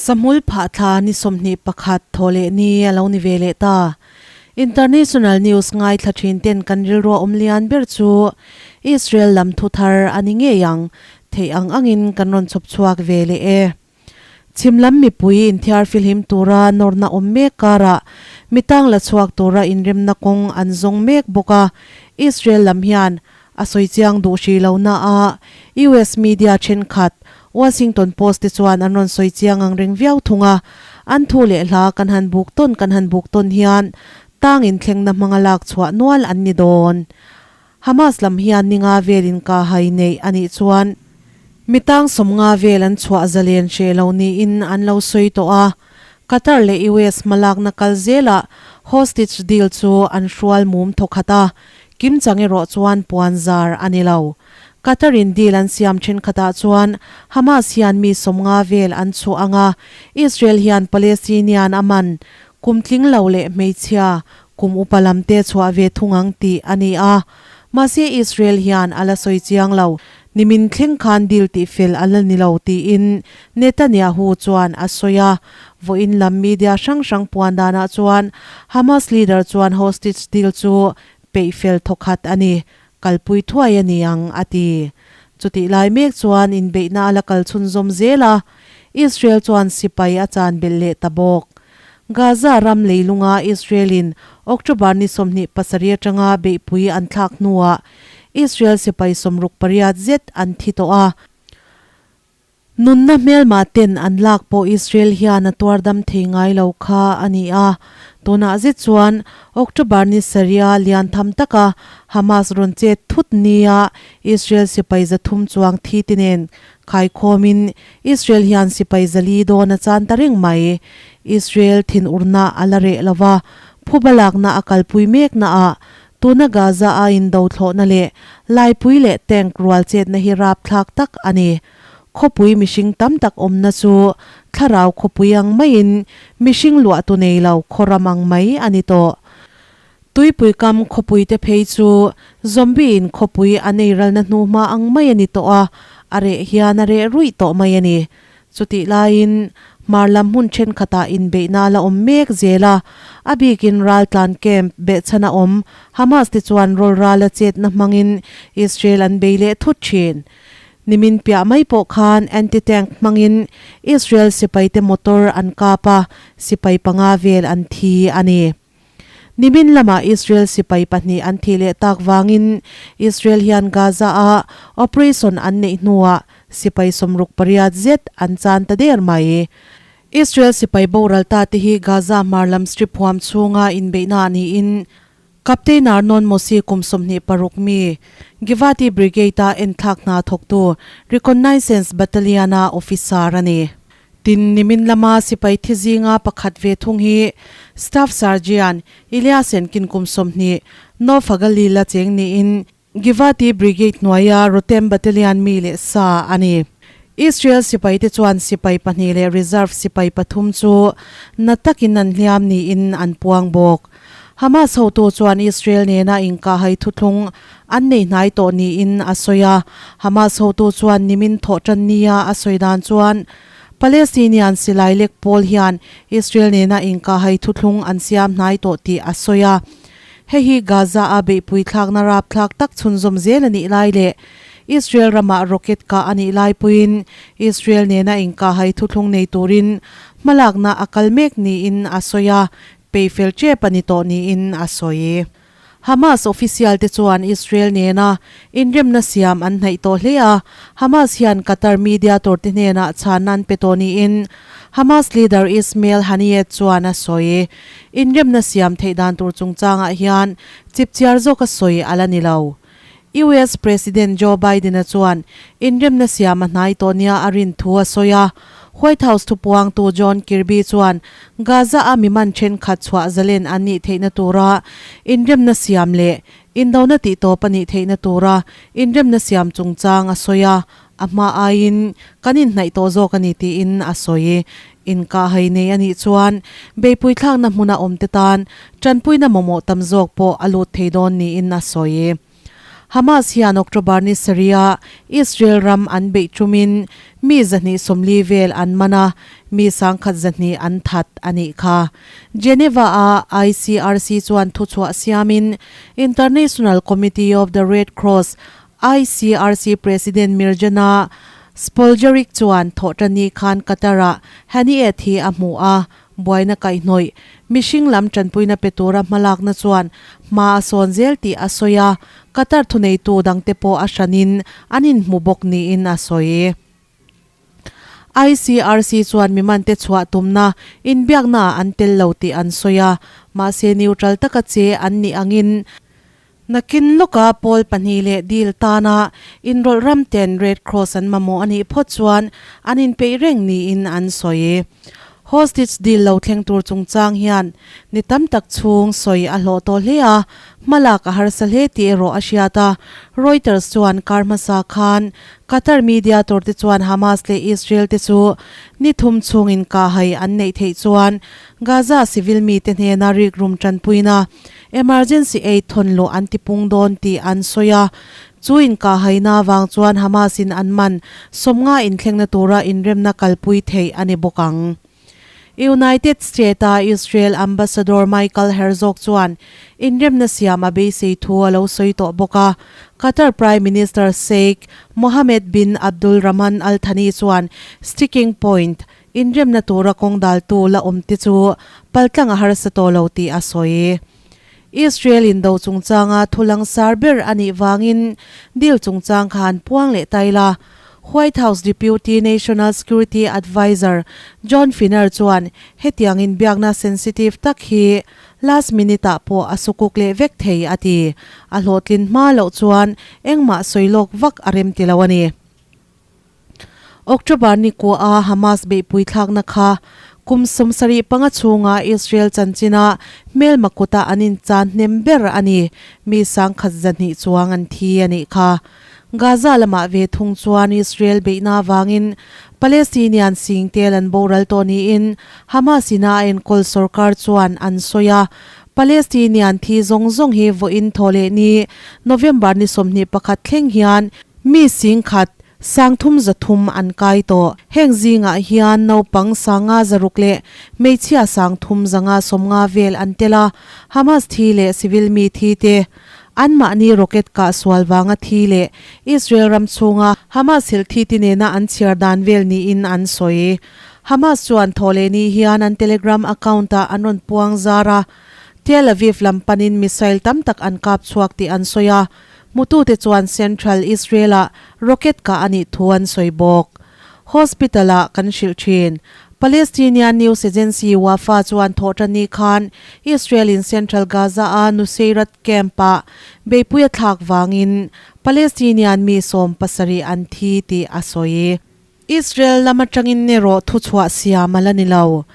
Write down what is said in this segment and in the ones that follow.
Sahmul phah thla ni 21 thawhleh ni a lo ni ve leh ta. International news ngaithla thin ten kan rilru a awm lian ber chu Israel lam thu thar a ni ngei ang, theih ang angin kan rawn chhawp chhuak ve leh e. Chhim lam mipui inthiar filhim tura nawrna awm mek karah mitang la chhuak tura inremna kawng an zawng mek bawk a, Israel lam hian a sawi chiang duh hrih lo na a, US media thenkhat Washington Post te chuan an rawn sawi chiang ang reng viau thung a, an thu leh hla kan han buk tawn kan han buk tawn hian tang inthlengna hmanga lak chhuah nual an ni dawn. Hamas lam hian ninga velin ka hai neih a nih chuan mi tang 50 vel an chhuah zalen hreh lo niin an lo sawi tawh a. Qatar leh US hmalakna kal zelah hostage deal chu an hrual mum thawkhat a, kimchang erawh chuan puan zar a ni lo. Qatar in deal an siam thenkhatah chuan Hamas hian mi 50 vel an chhuah ang a, Israel hian Palestinian a man kum tling lo leh hmeichhia Kum upa lam te chhuah ve thung ang tih a ni a, mahse Israel hian a la sawi chiang lo. Nimin thleng khan deal tih fel a la ni lo tiin Netanyahu chuan a sawi a. Vawiin lam media hrang hrang puan danah chuan Hamas leader chuan hostage deal chu peih fel thawkhat a ni, kalpui thuai a ni ang a ti. Chutih lai mek chuan inbeihna a la kal chhunzawm zel a, Israel chuan sipai a chan belh leh ta bawk. Gaza ram leilunga Israel-in October ni 27 atanga beihpui an thlak hnuah Israel sipai 68 zet an thi tawh a. Nunna hmelma ten an lak pawh Israel hian a tuar dam thei ngai lo kha a ni a. Tunah zet chuan October ni 7 lian tham taka Hamas rawn chet thut nia Israel sipai 300 chuang thi te nen Khaikhawmin Israel hian sipai 400 dawn a chan ta reng mai. Israel thinurna a la reh lo va, phuba lakna a kalpui mekna ah tuna Gaza a indo thlawhna leh laipui leh tank rual chetna hi rapthlak tak a ni. Khawpui mihring tam tak awmna chu thlarau khawpui ang maiin mihring luahtu nei lo khawram ang mai a ni tawh. Tuipui kam khawpui te phei chu zombie in khawpui a nei ralna hnuhma ang mai a ni tawh a, a reh hian a reh ruih tawh mai a ni. Chutih laiin hmar lam hmun thenkhatah inbeihna a la awm mek zel a, a bikin raltlan camp behchhan a awm Hamas te chuan rawlrala chetna hmangin Israel an bei leh thut thin. Nimin piah mai pawh khan anti-tank hmangin Israel sipaite motor an kap a, sipai panga vel an thi a ni. Nimin lamah Israel sipai pahnih an thih leh tak vangin Israel hian Gaza-a operation an neih hnuah sipai 68 zet an chan ta der mai. Israel sipai boral ta te hi Gaza hmar lam strip huam chhunga inbeihna niin Captain Arnon Mossi kum 26 mi Givati Brigade-a enthlak hna thawktu Reconnaissance Battalion-a officer a ni. Tin, nimin lama sipai thi zinga pakhat ve thung hi Staff Sergeant Ilya Senkin kum 20, Nofagali la cheng niin Givati Brigade hnuaia Rotem Battalion mi leh sa a ni. Israel sipai te chuan sipai pahnih leh reserve sipai pathum chu na takin an hliam niin an puang bawk. Hamas hotu chuan Israel nena inkahhai thuthlung an nei hnai tawh niin a sawi a. Hamas hotu chuan nimin thawh tan nia a sawi dan chuan Palestinian silai lek pawl hian Israel nena inkahhai thuthlung an siam hnai tawh tih a sawi a. Hei hi Gaza a beihpui thlakna rapthlak tak chhunzawm zel a nih lai leh Israel ramah rocket kah a nih lai puiin Israel nena inkahhai thuthlung nei turin hmalakna a kal mek niin a sawi a. Peihfel tep a ni tawh niin a sawi. Hamas official te chuan Israel nena inremna siam an hnaih tawh hle a, Hamas hian Qatar mediator te hnenah chhanna an pe tawh niin Hamas leader Ismail Haniyeh chuan a sawi. Inremna siam theih dan tur chungchangah hian chipchiar zawka sawi a la ni lo. US President Joe Biden-a chuan inremna siam a hnai tawh nia a rin thu a sawi a. White House thupuangtu John Kirby chuan Gaza-a mi man thenkhat chhuah zalen an nih theihna tura inremna siam leh indona tihtawp a nih theihna tura inremna siam chungchang a sawi a, a hma aiin kan inhnaih tawh zawk a ni tiin a sawi. Inkahhai nei a nih chuan beihpui thlakna hmuna awmte tan tanpuina mamawh tam zawk pawh a lut thei dawn niin a sawi. Hamas hian October ni sarih-a Israel ram an beih tumin mi 240 vel an man a, mi 10,000 200 an that a nih kha. Geneva-a ICRC chuan thuchhuah siamin International Committee of the Red Cross, ICRC, President Mirjana Spoljaric chuan thawhṭani khan Qatar-ah Haniyeh thi a hmu a, Buaina kaihhnawih, mihring lam tanpuina pe tura hmalakna chuan hma a sawn zel tih a sawi a, Qatar thuneitu dangte pawh a hranin an inhmu bawk niin a sawi. ICRC chuan mimante chhuah tumna inbiaknaah an tel lo tih an sawi a, mahse neutral taka che an nih angin Nakin lawka pawl pahnih leh deal tana inrawlh ram ten Red Cross an mamawh a nih phawt chuan an inpeih reng niin an sawi. Hostage deal lo thleng tur chungchang hian ni tam tak chhung sawi a hlawh tawh hle a, hmalak a harsa hle tih erawh a hriat a. Reuters chuan kar hmasa khan Qatar media tur te chuan Hamas leh Israel te chu ni thum chhungin kahhai an neih theih chuan Gaza civil mite hnena rikrum tanpuina Emergency aid thawn luh an tipung dawn tih an sawi a, chu inkahhaina avang chuan Hamas in an man 50 inthlengna tura inremna kalpui theih a ni bawk ang. United State-a Israel Ambassador Michael Herzog chuan inremna siam a beisei thu a lo sawi tawh bawk a, Qatar Prime Minister Sheikh Mohammed bin Abdul Rahman Al Thani chuan sticking point Inremna tura kawng daltu la awm te chu paltlang a harsa tawh lo tih a sawi. Israel in do chungchanga thu langsar ber a nih vangin deal chungchang kha an puang leh ta ila. White House Deputy National Security Adviser John Finer chuan hetiang inbiakna sensitive tak hi last minute ah pawh a sukuk leh vek thei a ti. A hlawhtlin hma loh chuan engmah sawi lawk vak a rem ti lo a ni. October ni kuaha Hamas beihpui thlakna kha kum 75 chhunga Israel chanchina hmelma kuta an inchan hnem ber a ni. Mi 1,200 chuang an thi a nih kha. Gaza lamah ve thung chuan Israel beihna avangin Palestinian sing tel an boral tawh niin Hamas ina a enkawl sorkar chuan an sawi a. Palestinian thi zawng zawng hi vawiin thaw leh ni November ni 21 thleng hian Mi 10,000, 3,300 an kai tawh. Heng zingah hian naupang 506 leh hmeichhia 3,550 vel an tel a, Hamas thi leh civil mi thi te, anmahni rocket kah sual vanga thi leh Israel ram chhunga Hamas helh thi te nena an chhiar dan vel niin an sawi. Hamas chuan thawhlehni hian an Telegram account-ah an rawn puang zar a, Tel Aviv lam panin missile tam tak an kap chhuak tih an sawi a, Hmutute chuan Central Israel-ah rocket kah a nih thu an sawi bawk. Hospital-ah kan hrilh thin. Palestinian news agency Wafa chuan thawhṭani khan Israel-in Central Gaza-a Nuseirat camp-ah beihpui a thlak vangin Palestinian mi 17 an thi tih a sawi. Israel lam atangin erawh thuchhuah siam a la ni lo.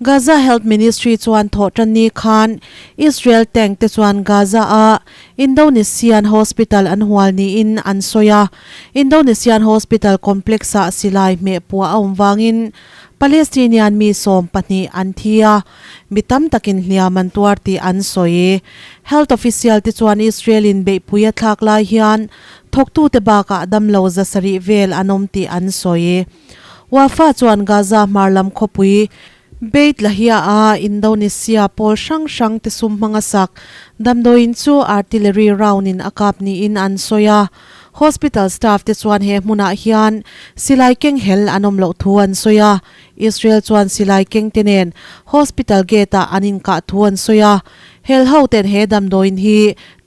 Gaza Health Ministry chuan thawhṭanni khan Israel tank te chuan Gaza-a Indonesian Hospital an hual niin an sawi a. Indonesian Hospital complex-ah silai hmeh puah a awm vangin Palestinian mi 12 an thi a, mi tam takin hliam an tuar tih an sawi. Health official te chuan Israel-in beihpui a thlak lai hian Thawktute bakah damlo 700 vel an awm tih an sawi. Wafa chuan Gaza hmar lam khawpui Beit Lahia-a Indonesia pawl hrang hrang te sum hmanga sak damdawiin chu artillery round-in a kap niin an sawi a. Hospital staff te chuan he hmunah hian silai keng hel an awm loh thu an sawi a. Israel chuan silai keng te nen hospital gate-ah an inkah thu an sawi a. Hel ho ten he damdawiin hi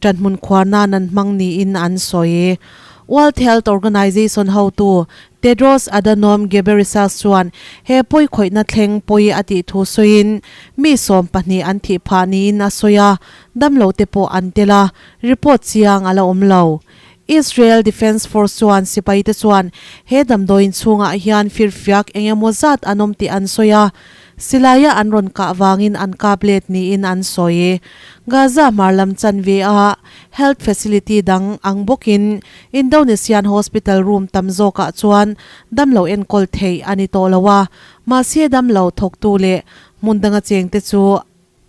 Ṭanhmun khuar nan an hmang niin an sawi. World Health Organization hotu Tedros Adhanom Ghebreyesus chuan he pawi khawihna thleng pawi a tih thu sawiin mi 12 an thih phah niin a sawi a, damlo te pawh an tel a, report chiang a la awm lo. Israel Defence Force chuan sipai te chuan he damdawiin chhungah hian firfiak eng emaw zat an awm tih an sawi a, Silaia an rawn kah vangin an kap let niin an sawi. Gaza hmar lam chanve a health facility dang ang bawkin Indonesian hospital room tam zawkah chuan damlo enkawl theih a ni tawh lo a, mahse damlo thawktu leh hmun danga chengte chu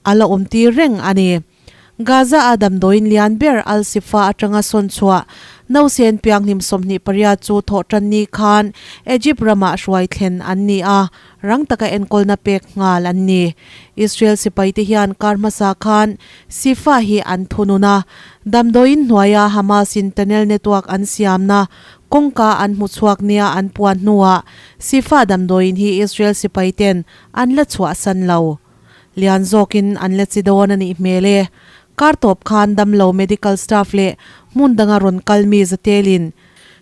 a la awm tir reng a ni. Gaza-a damdawiin lian ber Al-Shifa atanga sawn chhuah nausen pianghlim 28 chu thawhtanni khan Egypt ramah hruai thlen an ni a, rang taka enkawlna pek nghal an ni. Israel sipaite hian kar hmasa khan Shifa hi an thunun a, damdawiin hnuaia Hamas-in tunnel network an siamna kawngka an hmu chhuak nia an puan hnuah Shifa damdawiin hi Israel sipaiten an la chhuahsan lo. Lian zawkin an la chi dawn a nih hmel e. Kar tawp khan damlo medical staff leh hmun danga rawn kal mi zatelin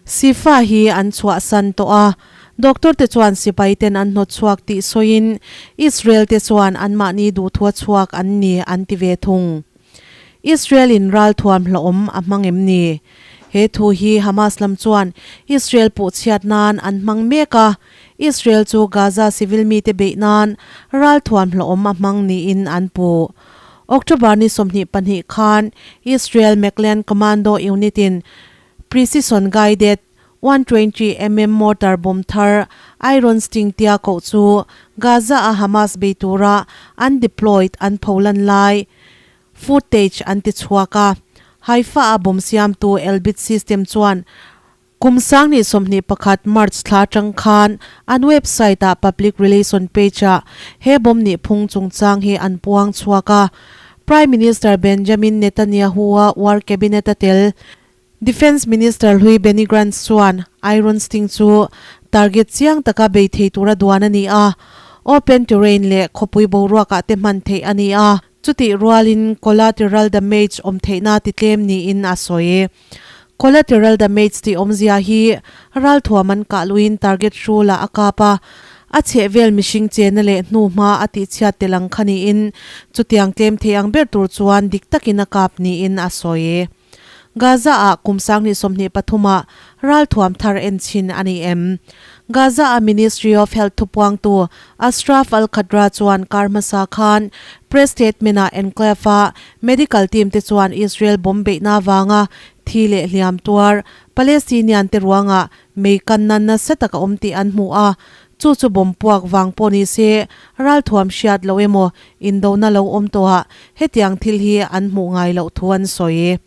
Sifa hi an chhuahsan tawh a. Doctor te chuan sipai ten an hnawt chhuak tih sawiin Israel te chuan anmahni duhthua chhuak an ni an ti ve thung. Israel in ralthuam hlawhawm a hmang em ni? He thu hi Hamas lam chuan Israel puh chhiat nan an hmang mek a, Israel chu Gaza civil mite beih nan ralthuam hlawhawm a hmang niin an puh. October ni 22 khan Israel Meklen Commando Unit in Precision Guided 120 mm mortar bomb thar Iron Sting tia koh chu Gaza a Hamas bei tura an deployed an pholan lai footage an ti chhuak a. Haifa a bomb siamtu Elbit System chuan kum 2021 March thla atang khan an website ah public relation page ah he bomb nih phung chungchang hi an puang chhuak a. Prime Minister Benjamin Netanyahu a war cabinet a tel Defence Minister hlui Benny Gantz chuan Iron Sting chu target chiang taka bei thei tura duan a ni a, open terrain leh khawpui boruakah te hman theih a ni a, chutih rualin collateral damage awm theihna ti tlem niin a sawi. Collateral damage tih awmzia hi ralthuam an kah luiin target hrulah a kap a, a chhehvel mihring chena leh hnuhma a tihchhiat tel ang kha niin chutiang tlem thei ang ber tur chuan dik takin a kap niin a sawi. Gaza-ah kum 2023 ah ralthuam thar en chhin a ni em? Gaza-a Ministry of Health thupuangtu Ashraf Al-Khadra chuan kar hmasa khan press statement-ah enclave-a medical team te chuan Israel bomb beihna avanga thi leh hliam tuar Palestinian te ruangah mei kanna nasa tak a awm tih an hmu a, chu chu bomb puak vang pawh ni se ralthuam hriat loh emaw Indona lo awm tawhah hetiang thil hi an hmuh ngai loh thu an sawi.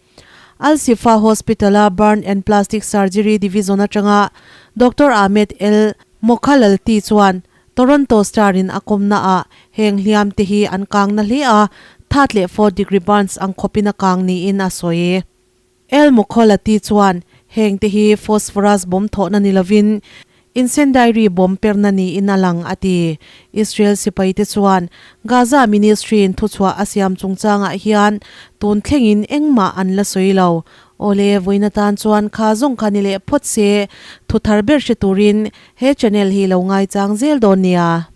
Al Shifa Hospital-a Burn and Plastic Surgery Division atanga Doctor Ahmed El Mokhalalti chuan Toronto Star-in a kawmnaah heng hliam te hi an kang na hle a, third leh fourth degree burns ang khawpin a kang niin a sawi. El Mokholati chuan heng te hi phosphorus bomb thawhna ni lovin incendiary bomb perna niin a lang a ti. Israel sipai te chuan Gaza ministry in thuchhuah a siam chungchangah hian tun thlengin engmah an la sawi lo. Awle, vawiin atan chuan kha zawng kha ni leh phawt se, thu thar ber hre turin he channel hi lo ngaichang zel dawn nia.